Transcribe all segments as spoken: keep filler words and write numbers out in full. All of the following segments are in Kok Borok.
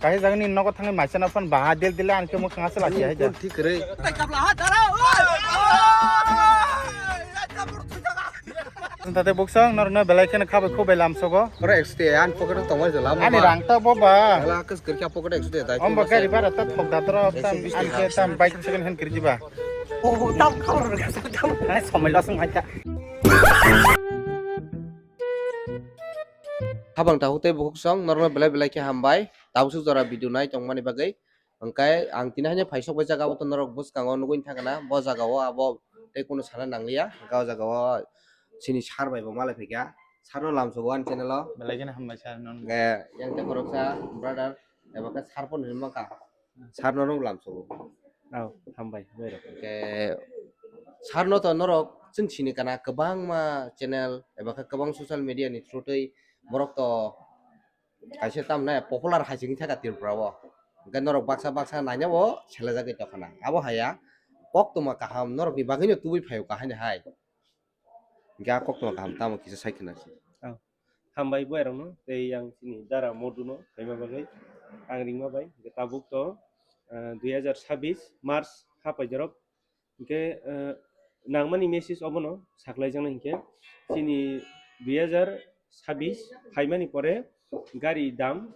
Kahai jagani nogo thangwi maisana phone baha del dile ang khe mukhang aswk lachi hai ja. Thik kwrwi. Tate buksong norno belai kheno khabai khubai lamsogo. Oro ekso de ani pocket o tongmani jala. Ani rang ta bo ba. Ala kis kirkya pocket ekso de dai. Om ba gari bara ta thok da tro tam bisti khe tam bike second hand kirji ba. Oh, tam khor ga tam. Ai somai lasung hai ta. Habang tahu tei bukhuk song norno belai belai khe hambai. Tabuk suk jora video nai tongmani bagwi. Hwnkhe ang tini haino phaisok bai jaga o to norok bwskango nugwi thangkha na bo jaga o abo tei kunu sana nangliya. Hwnkhe o jaga o chini sir bai bo malai phaikha. Sir no lamsogo ani channel o. Belai kheno hambai sir no. Hwnkhe yang tei khoroksa brother eba khe sir phone hinwi mankha. Sir no rok lamsogo. Oh, hambai, bai rok. Hwnkhe sir no to norok chwng sini kana kwbangma channel eba khe kwbang social media ni through twi borok to kaisa tamne popular hai sing thaka Tripura o. Hwnkhe norok baksa baksa naina bo selajagwi tongkha na. Abo haya koktwma kaham norok ni bagwi no tubui phaio kahai ni hai. Hwnkhe a koktwma kaham tamo kisa sai khwna se. Oh. Hambai boy rokno tei yang chini dara modu no phaima bagwi ang ringma bai hwnkhe tabuk to, ah, dui hazar sabbish March ha paijorok hwnkhe, ah, nangmani message obono saklaijaknai hwnkhe chini dui hazar sabbish phaimani pore gari dam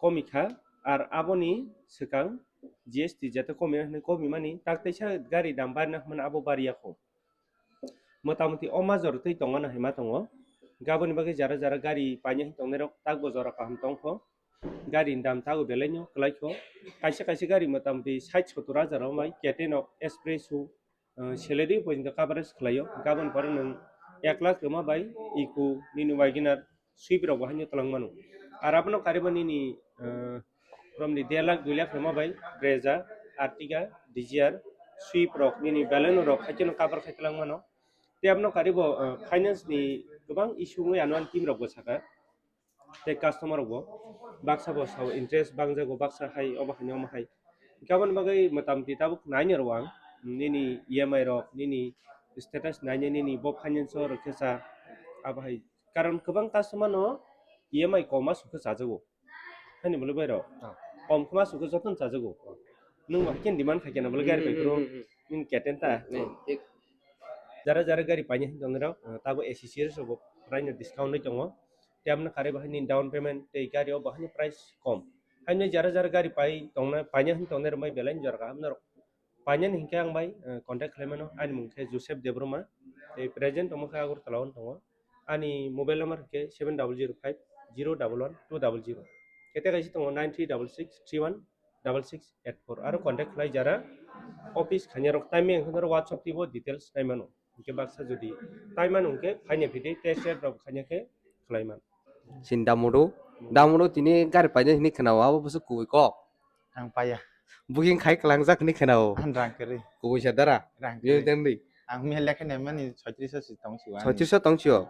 komikha ar aboni swkang G S T jeta komina hwnwi komimani tak teisa gari dam barina hwnmani abo bariyakho. Motamoti o major twi tongmani hai ma tongo. Gaboni bagwi jara jara gari paina hin tongnai rok takbo jora kaham tongkho. Gari ni dam tago belai no kwlai kho. Kaisa kaisa gari motamoti sait sottor hajar o mai K ten rok Expresso, uh, salary porjonto coverage khlaio. Gaboni pore nwng ek lakh rwma bai Eeco nini WagonR Swift rok bo haino twlang mano. Ar abono kariba nini, eh, romni der lakh dui lakh rwma bai Brezza, Ertiga, Dzire, Swift rok nini Baleno rok haikhe no cover khai twlang mano. Tei abono karibo, eh, finance ni kwbang issue wngwi ano ani team rok bo saka. Tei customer rok bo baksa bo sao interest bangjago baksa hai omo hai omo hai. Hwnkhe aboni bagwi motamoti tabuk naina rw ang nini E M I rok nini status naina nini bo finance o rwkhe cha abo hai. Karon kwbang customer no E M I koma sukhe chajago. Hani bwlwi bai rok. Ah. Kom khma sukhe jotono chajago. Nwng bo haikhe demand khaikhe na bwlwi gari bai phuru. Hmm, hmm, hmm, hmm. Nwng K ten ta. Hmm, thik. Jara jara gari paina hin tongnai rok, ah, tabo A C C S rok bo raino discount bai tongo. Tei aboni kari bo haini down payment tei gari o bo haini price kom. Haini jara jara gari pai tongna paina hin tongnai rok bai belai ni jora kaham norok. Painani hinkhe ang bai, eh, contact khlai mano. Ani mung khe Joseph Debbarma. Tei present tongma khe Agartala o tongo. Ani mobile number hinkhe seven double zero five zero double one two double zero. Kete kaisa tongo nine three double six three one double six eight four. Aro contact khlai jara office khanya rok time wngkhe norok WhatsApp twibo details nai mano. Hinkhe baksa jodi time mano hinkhe phaina phidi test drive rok khanya khe khlai man. Sin damudu, damudu tini gari paina hini khna o, abo bwswk kubui kok. Ang paya. Booking khai kwlangjak hinwi kheno. Ang rang kwrwi. Kubui sa dara? Rang kwrwi. Bini tengdi? Ang mihel lekha naimani soitrish si tong sio. Soitrish tong sio?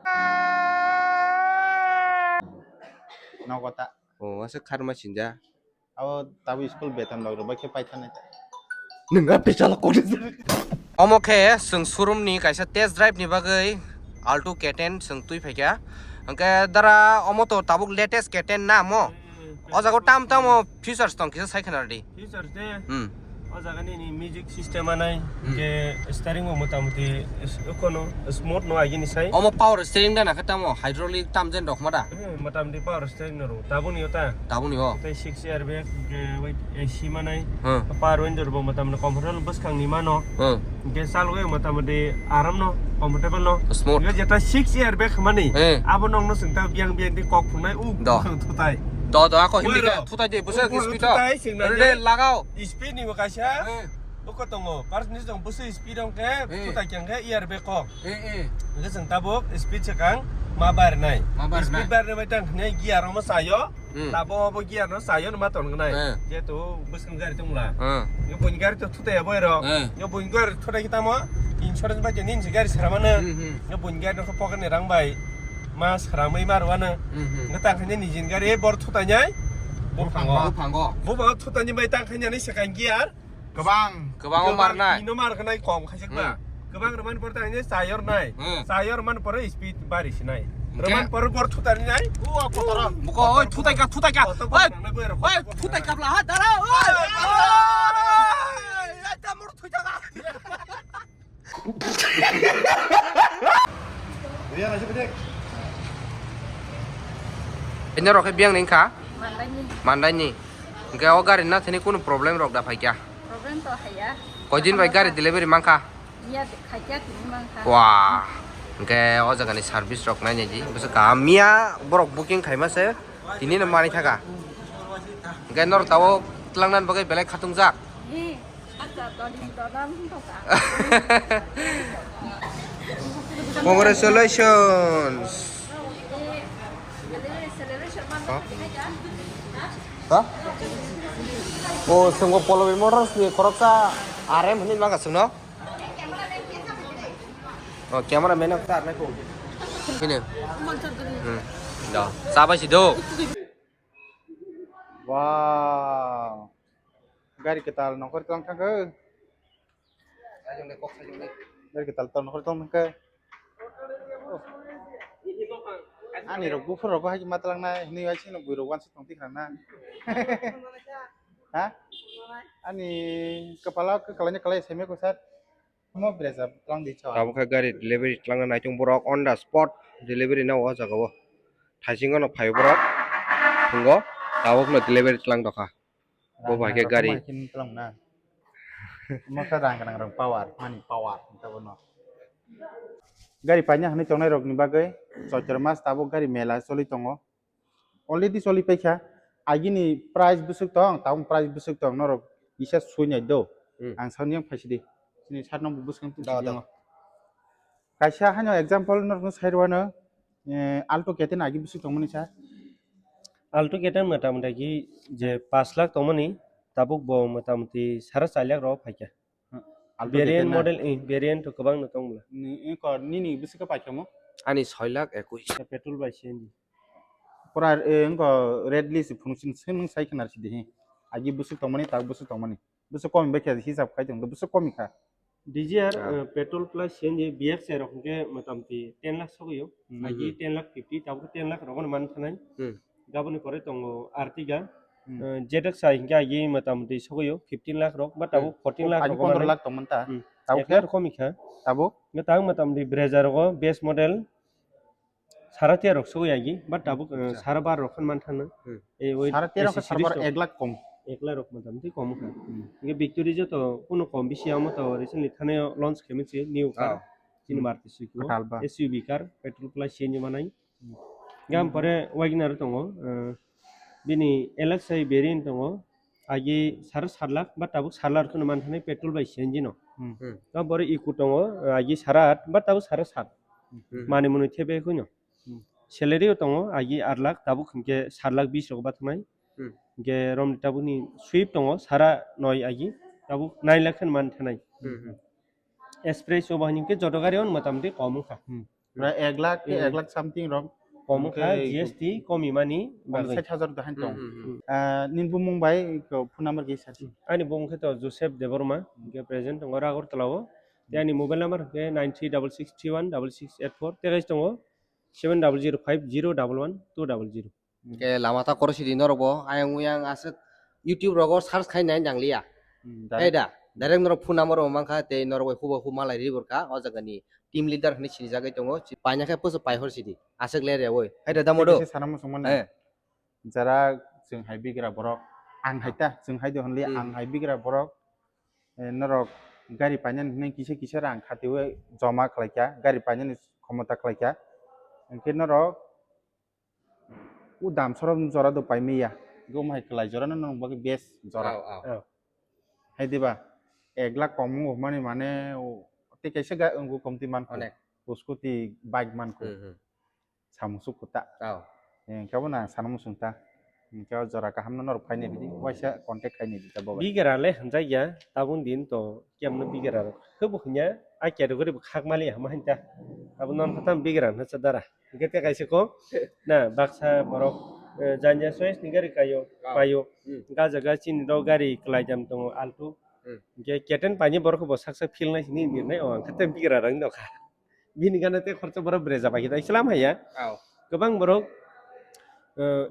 Nogo ta. Oh, asa kharma sinja. Abo tabu school beton rok rwbai khe paithani ta. Nwnga pechala kok. Omo khe chwng showroom ni kaisa test drive ni bagwi Alto K ten chwng twi phaikha. Hwnkhe dara omo to tabuk latest K ten na mo? O jaga o tam tamo features tong kisa sai khna di. Features de. Hmm. O jaga nini music system anai, hmm, ke steering bo motamoti s-, kono smooth no agini sai. Omo power steering da na khe tamo hydraulic tam jen rok ma da? Hmm, motamoti power steering no ro. Tabuni ota. Tabuni o. Tai six airbag, ke wait, A C manai. Hmm. Power window bo motamoti comfortable bwskang ni mano. Hmm. Hwnkhe chalogwi motamoti aram no, comfortable no. Smooth. Hwnkhe jeta six airbag hwnmani, eh, abo nokno chwng ta biyang biyang di kok phungnai u. Do. Bwkhang thutai. Do, do, ako hindi ka thutai de, bwswk speed o. Thutai, sing nai. Re, lagao. Speed ni bo kaisa. Eh. Bwkha tongo. Parts ni jong bwswk speed ong khe, eh, thutai kyang khe airbag kok. Eh, eh. Hwnkhe chwng tabuk speed swkang ma barnai. Ma barnai. Speed barnai bai tang khnai gear omo sayo. Hmm. Tabo obo gear no sayo no ma ton gnai. Eh. Jehetu bwskang gari tongla. Hmm. Yo bun gari to thutai abo ero. Eh. Yo bun gari thutai kita mo insurance bai ni se gari sera mano. Hmm, hmm. Yo bun gari no pocket ni rang bai ma sera mai mar wana. Hmm, hmm. Ngatang khani ni jin gari bor thutai nyai. Buphango. Buphango. Buphango thutai ni bai tang khani ni swkang gear. Kwbang. Kwbang o marnai. Ino mar khnai kom khaisik ba. Hmm. Kwbang rwmani pore tang ni sayor nai. Hmm. Sayor man pore speed bari sinai. Hwnkhe? Rwmani pore bor thutai nai. U a potoro. Buko oi thutai ka, thutai ka. Oi, oi, thutai ka bla. Norok khe biyang ni wngkha? Mandaini. Mandaini. Hwnkhe o gari na thani kunu problem rok da phaikya? Problem to haiya. Koidin bai gari delivery mankha? Iya, khaikya tini mankha. Wah. Hwnkhe o jaga ni service rok nai nai di. Bwswk kaham. Miya borok booking khaima se tini no manwi thaka. Hwnkhe norok tabuk twlangna bagwi belai khatungjak. He. Congratulations. Ha? O, swngo Polobi Motors ni khoroksa R M hinwi manga chwngno. O, camera man o tar nai kung. Hini. Hmm. Do. Sa bai si do. Wow. Gari kwtal nongkhor tong thangkhe. Gari kwtal tong nongkhor tong thangkhe. Ani rok buphur rok hai ma tlang nai hwnwi hai sino bui rok uansuk tong tikra na. Ha? Ani kwpalo kwkalai ni kwlai sai me ko sir. Omo berajak twlang di chawi. Tabuk khe gari delivery twlangna naitung borok on the spot delivery no o jaga o. Thaisingo no phai borok. Thungo tabuk no delivery twlang dokha. Bo bai khe gari. Omo khe rang gwnang rok power, money power hinwi tabuk no. Gari paina hinwi tongnai rok ni bagwi Choitra mas tabuk gari mela choli tongo. Already choli paikha. Agini price bwswk tong, tabuk price bwswk tong, norok kisa sui nai do. Hmm. Ang sani yang phaisidi. Sini sat nong bwswk tong Da, da. Sini. Kaisa hano example norok sai rwano, eh, Alto K ten agi bwswk tongmani sa. Alto K ten mota mota ki je pash lakh tongmani, tabuk bo mota moti sara char lakh rok phaikha. Alto Variant K ten na? Model, eh, variant to kwbang no tong bwla. Ni, eh, ko, nini bwswk paikha mo? Ani soi lakh ekush. Petrol bai C N G. Pura, eh, wngkha red list phunuksin se nwng sai khna rwsidi he. Agi bwswk tongmani, tak bwswk tongmani. Bwswk komi bai khe hisab khai tong, bwswk komi kha. D G R, Ah. Eh, petrol plus C N G, B X I rok hwnkhe motamoti ten lakh sogwi o. Hmm. Agi Hmm. ten lakh fifty, tabuk ten lakh rokno man thanai. Hmm. Gaboni pore tongo Ertiga, Hmm. eh, Z X I hwnkhe agi motamoti sogwi o fifteen lakh rok, ba tabuk Hmm. fourteen lakh Agi rok pondro mano. Lakh tongmani ta. Hmm. Tabuk Ek khe? Lakh komi kha. Tabuk? Hwnkhe tabuk motamoti Brezza rogo base model, sara tiya rok sogwi agi, but tabuk, eh, Acha. Sara bar rok khan man thangna. Hmm. Eh, oi, Sara tiya rok S U V sara bar rok. Ek lakh kom. Ek lakh rok motamoti kom kha. Hmm. Hwnkhe Victory joto kuno kom bisi amo to recently thane launch khaimani se new car. Ah. Chini Hmm. Maruti Suzuki o. Kwtal ba. S U V car, petrol plus C N G manai. Hmm. Gam pore Wagoner tongo, eh, bini L X I variant tongo. Agi sara sat lakh, but tabuk sat lakh rokno man thangna petrol bai C N G no. Hmm. Hmm. Gam pore Eeco tongo, eh, agi sara at, but tabuk sara sat. Hmm. Mani muni thebe kuino. Hmm. Celerio tongo, agi ar lakh, tabuk hwnkhe sat lakh bis rok bathanai. Hmm. Hwnkhe romni tabukni Swift tongo, sara noi agi, tabuk nine lakh khe man thanai. Hmm, hmm. Express o bahai hwnkhe joto gari on motamoti kom wngkha. Hmm. Prai ek lakh khe Hmm. ek lakh something rok. Kom wngkha, Hwnkhe G S T komi mani bagwi. Sait hajar dahan tong. Hmm, hmm, hmm. Ah, nini bumung bai ko phone number kisa si. Ani bumung khe to Joseph Debbarma, hwnkhe present tongo Agartala o. Tei ani mobile number hwnkhe nine three double six three one double six eight four, tei kaisa tongo seven double zero five zero double one two double zero. Hwnkhe lama ta khoro sidi norok bo ayang uyang aswk YouTube rogo search khai nai nangliya. Hmm, Hai direct. Da, direct norok phone number bo mankha tei norok bai huba hu malai ri borkha o jaga ni team leader hinwi sinijagwi tongo. Paina khe poso pai hor sidi aswk le rewi. Hai da, damo do? Tei kisa sana muchung mano. Eh. Jara chwng hai bigra borok, ang hai Ah. ta, chwng hai de honliya, Hmm. Ang hai bigra borok, eh, norok gari painani hinwi kisa kisa rang khatiwi joma khlaikha, gari painani khomota khlaikha. Hwnkhe norok o dam soro jora do pai manya. Hwnkhe omo hai kwlai jora no nong bagwi best jora. Aw, aw. Aw. Hai diba? Ek lakh kom wngmani mane o tei kaisa ga wngwi komti mankho. Onek. O scooty, bike mankho. Hmm, hmm. Samung suk kho ta. Aw. Eh, hwnkhe bo na sana muchung ta. Hwnkhe o jora kaham no norok phai nai bidi. Waisa contact khai nai bidi ta bo bai. Bigra le hamjak ya, tabuk din to kemno bigra rok. Hwbo hwnya, a category bo khak mali hama hinta. Abo non khatam bigra hwnsa dara. Hwnkhe tei kaisa kok, na baksa borok, eh, janja choice ni gari kaio, Aw. Paio. Hmm. Gaja ga chini rok gari kwlai jam tongo, Alto. Hmm. Hwnkhe K ten paini borok bo sak sak feel nai sini birnai, o ang khe tei bigra rang nokha. Bini gana tei khoroksa borok berajak bai khe islam hai ya. Aw. Kwbang borok, eh,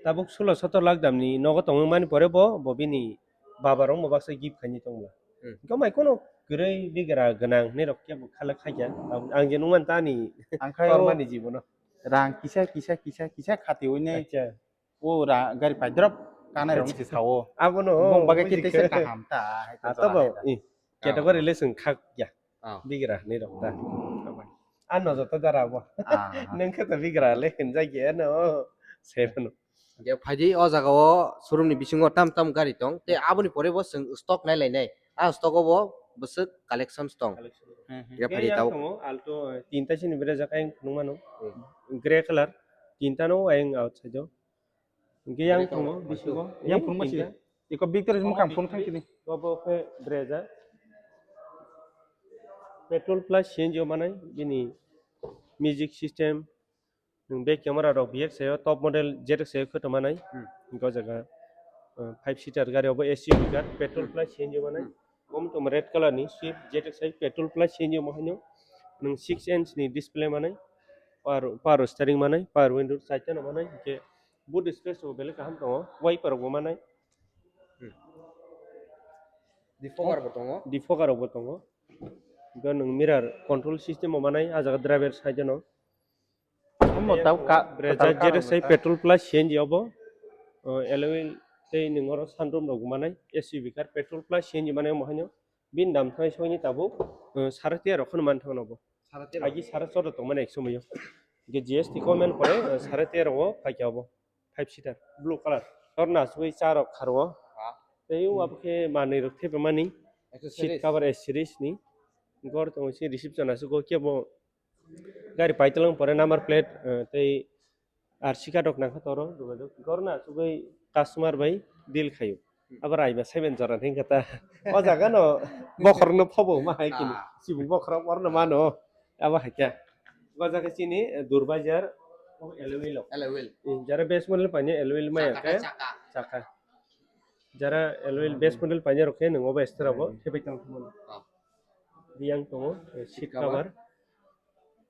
tabuk sulo sotor lakh damni nogo tongmani pore bo, bo bini baba rok bo baksa gift khaini tongla. Hmm. Hwnkhe mai kheno kwrwi bigra gwnang hinwi rok kebo khalak khaikha. Ang je nukmani ta ani Ang khai o tormani jibono. Rang kisa, kisa, kisa, kisa khatiwi nai. Acha. O ra gari pai drop kanai rok se sao. Abono bong bagai khe tei se kaham ta. Ah, to bo. Category le sung khak ya. Bigra ni rok ta. Ano joto dara bo. Nang khe to bigra le hinjak ya no. Se no. Je phaidi o jaga o showroom ni bisingo tam tam gari tong. Te aboni pore bo sung stock nai lai nai. A stock o bo bwswk collections tong. Ya phaidi tao. Alto tinta sini berajak ayang nung mano. Grey color. Tinta no ayang outside o. Hingke yang tongo, bisingo. Yang phunukma si. Iko Victor is mukang phunuk thang sini. Obo khe breza. Petrol plus C N G o manai, bini music system, nwng back camera rok biyek sayo, top model Z X sayo khe to manai. Hingke o jaga, eh, five seater gari obo S U V car, petrol plus C N G o manai. Omo tongma red color ni Swift Z X I petrol plus C N G omo haino nwng six inch ni display manai, power, power steering manai, power window chaita no manai, hingke boot space rok belai kaham tongo, wiper rok bo manai. Defogger bo tongo. Defogger rok bo tongo. Hingke nwng mirror control system bo manai, ah jaga driver side no. Omo tau ka, Brezza katal Zero karon sai ta. Petrol plus C N G obo. O, alloy wheel tei nwng oro sunroof rok manai, S U V car petrol plus C N G manai omo haino. Bini dam thai songni tabuk, o, sara teya rok kheno man thangno bo. Sara teya rok. Agi sara chordo tongmani ek somoyo. Ge G S T comment pore, o, sara teya rok o phaikya obo. Five seater, blue color. Tor na sugui cha rok kharo. Ah. Tei o abo khe manwi rok thepamani. Seat cover accessories ni. Gor tongo se reception aswk o kebo. Gari paitwlang pore number plate, eh, tei R C card rok nangkha toro, jogajog. Gorna asugwi customer bai deal khaio. Abo raiba seven jora hingkha ta. O jaga no bokhorok no phobo ma hai kini. Ah. Chibuk bokhorok orno mano. Abo hai khe. O jaga chini, eh, Durbajar, o alloy wheel rok. Alloy wheel. Hmm, jara base model paine alloy wheel maya khe. Chaka, chaka. Chaka. Jara alloy wheel base model paine rok khe nang obo extra bo. Hmm. Thebai tang thumano. Ah. Yang tongo, eh, seat cover. Seat cover.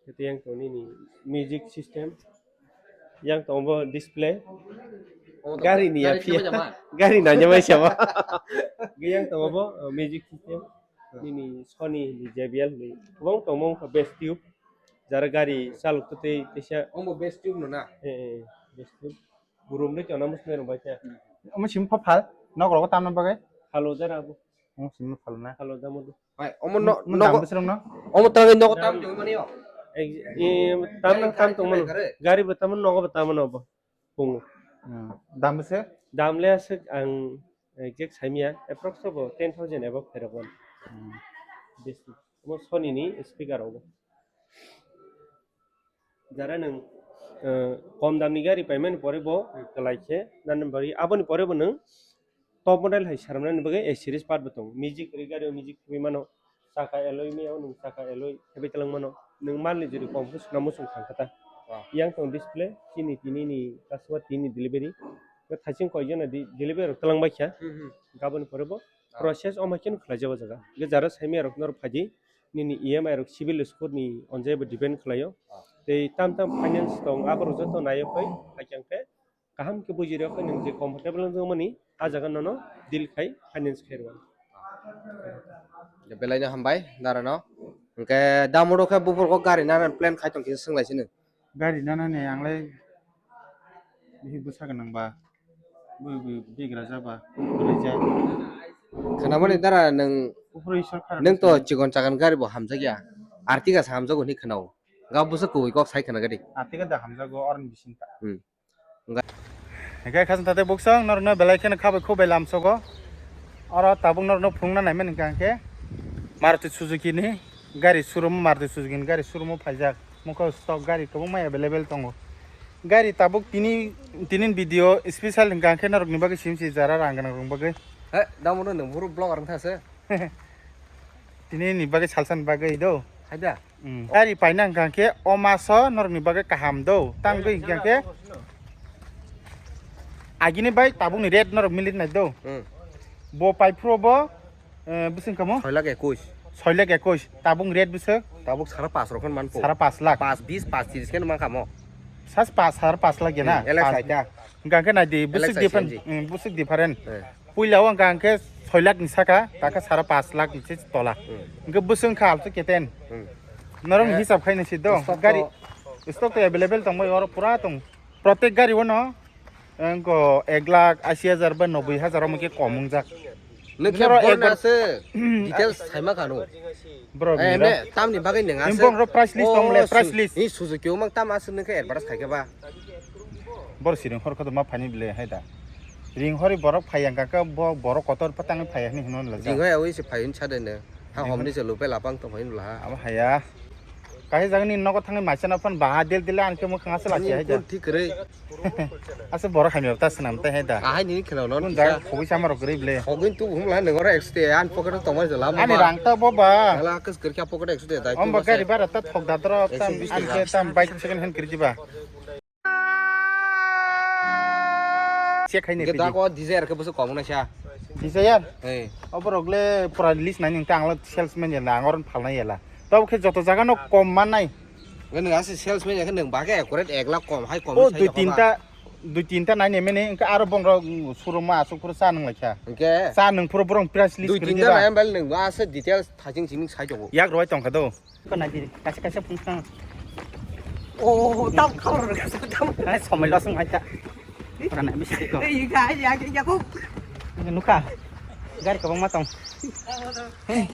Kete yang tong nini music system. Yang tong bo display. Oh, gari ni gari ya pia. Thepajak ma? Gari nanya mai sama. Yang tong bo, uh, music system. Nini Sony ni J B L ni. Wong tong mong ka bass tube. Jara gari saluk tu tei tesa. Omo bass tube no na? Eh, eh, bass tube. Burum ni chona mus ne rong bai kya. Omo sim pha phal. Nok rogo tamna bagai. Halo jara bo. Omo sim pha phal na. Halo jamo do. Hai, omo no, no, nogo, dam bwswrwng no? Omo tangwi nogo tam tongwi mani o? Ek-, e, tam nang tam tong mano. Gari bo tamo, nogo bo tamo no bo. Pungo. Hmm. Dam bwswk? Dam le aswk ang, eh, exact saimya, approx bo ten thousand above khairok mano. Hmm. Besi. Omo Sony ni speaker obo. Jara nwng, eh, kom damni gari paimani pore bo kwlai khe nani bagwi, aboni pore bo nwng top model hai saramnani bagwi A series part bo tongo. Music ri gari o music thubui mano, chaka alloy maya o nwng chaka alloy hebai twlang mano. Nwng malni jori kom khe swnam muchung thang kha ta. Wow. Yang tong display, chini tini ni customer tini delivery. Thaising koi jona di delivery rok twlang bai kha. Hmm, hmm. Gaboni pore bo process omo khe no khlai jago jaga. Ge jara saimaya rok norok phaidi. Nini E M I rok civil score ni onjai bo depend khlaio. Ah. Tei tam tam finance tong, aborok joto naiyo khe, haikhe kaham khe buji rw khe nwng je comfortable wng mani, ah jaga nono deal khai finance khai rw. Belai no hambai, nara no. Hwnkhe damoro khe buphuru khe gari nana plan khai tong kisa swng lai sini. Gari nana ni ang lai bihik bwsa gwnang ba, bui bui bigra ja ba, bwrwi ja. Khwnamani dara nwng, buphuru Ishwar khara nwng to bwsa. Chikon chakon gari bo hamjak ya. Artiga se hamjago hinwi khwnao. Ga bwsa kubui kok sai khwna gari. Artiga da hamjago oroni bising ta. Hmm. Hingke khasing tate buksong norokno belai kheno khabai khubai lamsogo. Oro tabuk norokno phunukna naimani hingka hingke Maruti Suzuki ni gari showroom, Maruti Suzuki ni gari showroom o phaijak. Mokol stock gari kwbangma available tongo. Gari tabuk tini, tini video special hingka hingke norokni bagwi simsi jara rang gwnang rokni bagwi. He, damo no nwng buru vlogger wngkha se. Tini ni bagwi salsa ni bagwi do. Haida. Hmm. Gari paina hingka hingke o maso norokni bagwi kaham do. Tangwi hingka hingke agini bai tabukni rate norok milik nai do. Hmm. Bo pai phuru bo, eh, bising kamo? Soi lakh ekush. Soi lakh ekush. Tabuk rate bising? Tabuk sara pas rok man po. Sara pas lakh. Pas bis, pas tiris khe man kamo. Sas pas, sara pas lakh ya na? Hmm, L X I ta. Hingka hingke nai di, L X I busik different, C N G. Hmm, busik different. Eh. Puila o hingka hingke soi lakh ni saka, taka sara pas lakh ni se tola. Hmm. Hingke bwswng kha alto keten. Hmm. Norok ni hisab khaina si do. Stock gari to, Stock to available tong bai, oro pura tong. Protek gari o no, engko ek lakh ashi hajar ba noboi hajar omo khe kom wngjak. Nokhe Noro borna ek bar- se details saima kanu. Bro, Eh, bini ne, tamni bagwi neng Nini ase. Bong ro price list tong le, Oh, price su-, list. Ni Suzuki o mang tam ase nokhe advertise khaikhe ba. Bor siring hor khoto ma phani bile hai da. Ring hori borok phai yang kaka bo borok kotor patang phai hini hino la. Ring hoi awi se phai hin sa de ne. Ha Ring homni hori. Se lupe lapang tong hin la. Abo haya. Kahi jagani nogo thangwi maisa na phone baha del dile anke mo khanga se la hai da. Thik re. Ase borok hamya ta swnam te hai da. Ahai nini khela non Kun kisa. Jaga khogwi sama rok gri ble. Khogwi tu bumla nengora ekste an pocket tong mai jala. Ani rang ta bo ba. Jala kes kir kya pocket ekste dai. Om ba gari bara ta thok da dro tam Ekso bis an taka. Ke tam bike second hand kri jiba. Check hai ne Ge pidi. Da ko desire ke busu kom na sha. Desire? Hey. Obo rok le pura list nai ning ta ang lo salesman ya na ang oron phal nai ya la. Tabo khe joto jaga no kom man nai. Nge nang ase salesman ya ke nang ba ke accurate ek lakh kom hai kom Oh, sai dui ya tinta, dui tinta nai ne mene, engke aro bong rok, mm, showroom ma asuk phuru cha nang lai kha. Engke? Cha nang phuru borong price list Dui kri tinta diba? Nai bel nang ba ase details thajing jiming sai jogo. Yak roi tong kha do. Ko nai di, kaisa kaisa phung thang. Oh, tam khor kaisa tam. Ai, somai lo sung hai ta. Ora nai bisi ko. Ei, ga, ya, ya, ya, ko. Nukha. Gari kabang ma tong. Hey,